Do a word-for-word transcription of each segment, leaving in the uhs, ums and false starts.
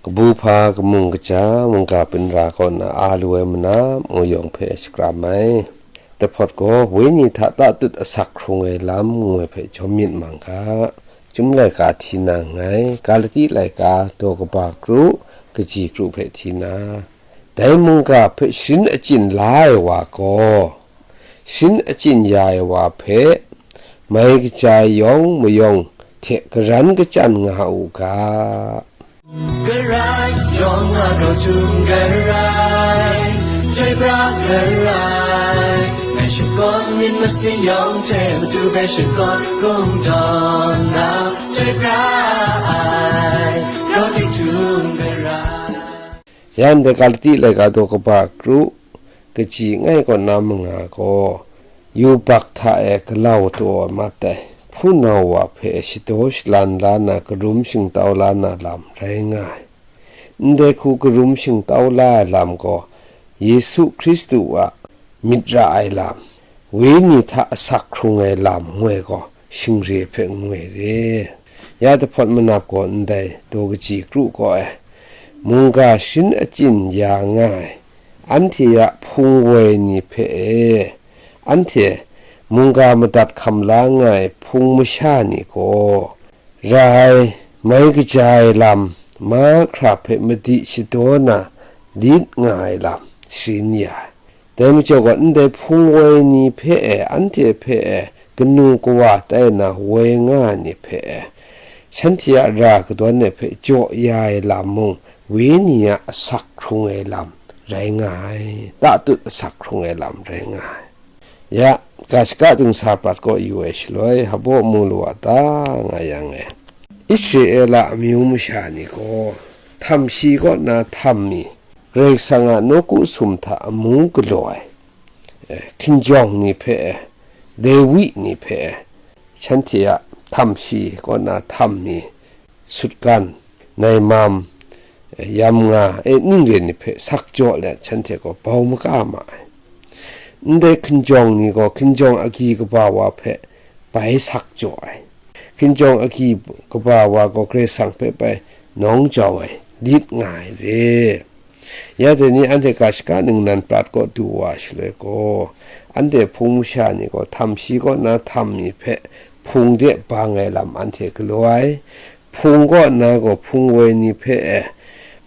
Kabu hpa kamung kaja mungga byin ra kaw na a lu ai manam muyawng hpe shakram ai. Dahpawt gaw, wenyi hta tatut asak hkrung ai lam ngu ai hpe jawm myit mang ga. Chyum laika hti na nngai, Galati laika daw kaba kru, kaji kru hpe hti na, dai mungga hpe sharin achyin la ai wa gaw, sharin achyin ya ai wa hpe mai kaja ai yawng mayawng hte karan kachyan nga u ga. Karai, yawng a grau htum karai, chyoi pra karai, ngai shakawn myit masin yawng hte matu hpe shakawn kungdawn na, chyoi pra ai, grau ting htum karai. Yan de Galati laika daw kaba kru, kaji ngai kaw na manga gaw, yubak hta e galau taw ai mat ai, hpunau wa hpe shadaw shalan la na, karum shingtau la na lam rai nga ai. Ndai hku karum shingtau la ai lam gaw, Yesu Hkristu a myit ra ai lam, wenyi hta asak hkrung ai lam ngu ai gaw, shingre hpe ngu ai re. Ya dahpawt manap gaw ndai daw kaji kru kaw ai, mungga sharin achyin ya nga ai, anhte a hpung woi ni hpe e, anhte mungga madat hkam la nga ai hpung masha ni gaw, ra ai, mai kaja ai lam, mahkra hpe madi shadaw na lit nga ai lam sharin ya ai. Dai majaw gaw, ndai hpung woi ni hpe e, anhte hpe e, kanu kawa tai na woi nga ai ni hpe e, shanhte a ra kadawn ai hpe jaw ya ai lam mung, wenyi a asak hkrung ai lam rai nga ai, tatut asak hkrung ai lam rai nga ai. Ya, ga shaka dingsa prat kaw yu ai shaloi, hpaw mu lu wa ta nga yang e, Israela amyu masha ni gaw, htam shi kaw na htam mi, Karai Kasang a nawku sum hta amu galaw ai, eh, hkinjawng ni hpe, eh, Lewi ni hpe, eh, shanhte a htam shi kaw na htam mi, sutgan, naimam, eh, yamnga, eh, ningren ni hpe sak jaw let shanhte gaw bau maka ma ai. Ndai hkinjawng ni gaw hkinjawng agyi kaba wa hpe bai sak jaw ai. Hkinjawng agyi kaba wa gaw Karai Kasang hpe bai nawng jau ai, lit nga ai re. Ya dai ni anhte ga shaka ningnan prat kaw du wa shaloi gaw, anhte hpung masha ni gaw htam shi kaw na htam mi hpe hpung de bang ai lam anhte galaw ai, hpung kaw na gaw hpung woi ni hpe e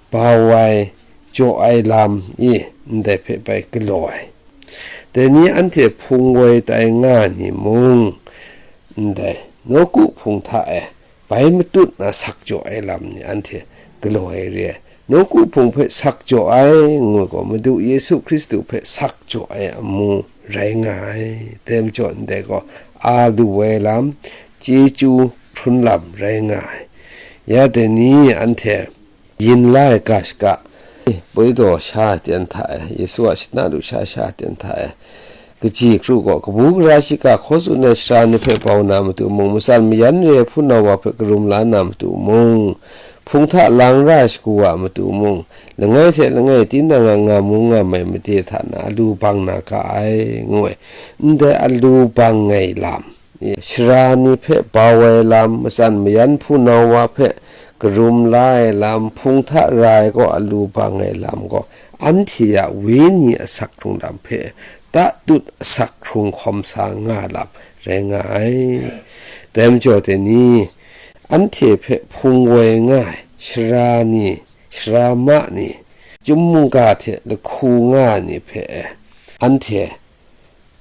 bau ai, jaw ai lam i ndai hpe bai galaw ai. Dai ni anhte hpung woi tai nga ni mung, ndai nawku hpung hta e bai matut na sak jaw ai lam ni anhte galaw ai re ai. Nawku hpung hpe sak jaw ai ngu gaw, Madu Yesu Hkristu hpe sak jaw ai amu rai nga ai. Dai majaw ndai gaw, a lu ai lam, chyeju hkrun lam rai nga ai. Ya dai ni anhte yin la ai ga shaka, poi daw sha ten hta e, Yesu a shana lusha sha ten hta e, kaji kru gaw, kabu gara shiga hkaw tsun ai sara ni hpe bau na matu mung, matsan mayan re ai hpunau wa hpe karum la na matu mung, hpung hta lang ra ai shagu wa matu mung, langai hte langai tinang a ngamu ngamai made hta na alu bang na ga ai, ngu ai. Ndai alu bang ai lam, sara ni hpe bau ai lam, matsan mayan hpunau wa hpe karum la ai lam, hpung hta ra ai gaw alu bang ai lam gaw, anhte a wenyi asak hkrung lam hpe tatut asak hkrung hkawm sa nga lam rai nga ai. Dai majaw dai ni, anhte hpe hpung woi nga ai sara ni, sara ma ni, chyum mungga hte lahku nga ai ni hpe anhte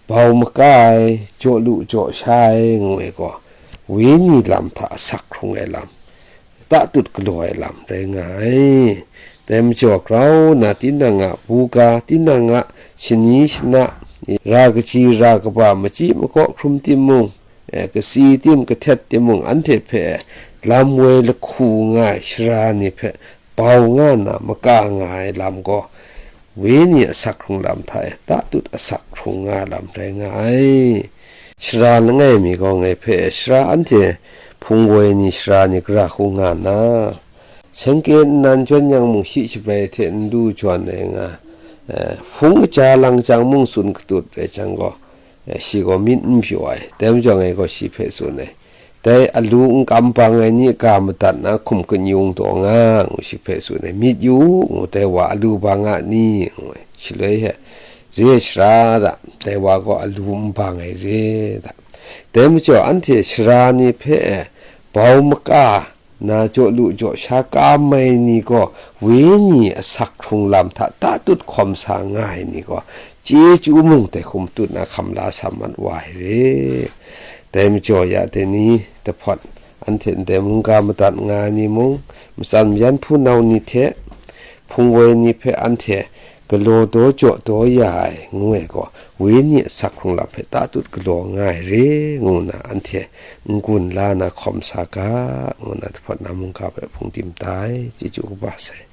bau maka ai, jaw lu jaw sha ai ngu ai gaw, wenyi lam hta asak hkrung ai lam, tatut galaw ai lam rai nga ai. Dai majaw, grau na tinang a buga, tinang a shani shana, ra kaji ra kaba, machyi makaw hkrum timung, eh, kasi tim kahtet timung, anhte hpe lam woi lahku nga ai sara ni hpe bau nga na maka nga ai lam gaw, wenyi asak hkrung lam hta e tatut asak hkrung nga lam rai nga ai. Sara langai mi gaw ngai hpe sara anhte hpung woi ni sara ni gara hku nga nna, sengke nnan jawn yang mung shi shabai hte n lu jawn ai nga, eh, hpung kaja lang jang mung tsun katut ai jang gaw, eh, shi gaw myit n pyaw ai. Dai majaw ngai gaw shi hpe tsun ai, Dai alu n kam bang ai ni a ga madat na hkum kanyung taw nga, ngu shi hpe tsun ai. Myit yu u, ngu, dai wa alu bang a ni, ngu ai. Shaloi he, re ai sara da, dai wa gaw alu n bang ai re da. Dai majaw, anhte sara ni hpe bau maka na jaw lu jaw sha ka mai ni gaw, wenyi asak hkrung lam hta tatut hkawm sa nga ai ni gaw, chyeju mung dai hkum tut na hkam la sa mat wa ai re. Dai majaw, ya dai ni dahpawt, anhte ndai mungga madat nga ai ni mung, matsan mayan hpunau ni hte hpung woi ni hpe anhte galaw daw jaw daw ya ai, ngu ai gaw, wenyi asak hkrung lam hpe tatut galaw nga ai re, ngu nna anhte n-gun la na hkawm sa ga, ngu nna dahpawt na mungga hpe hpung tim tai, chyeju kaba sai.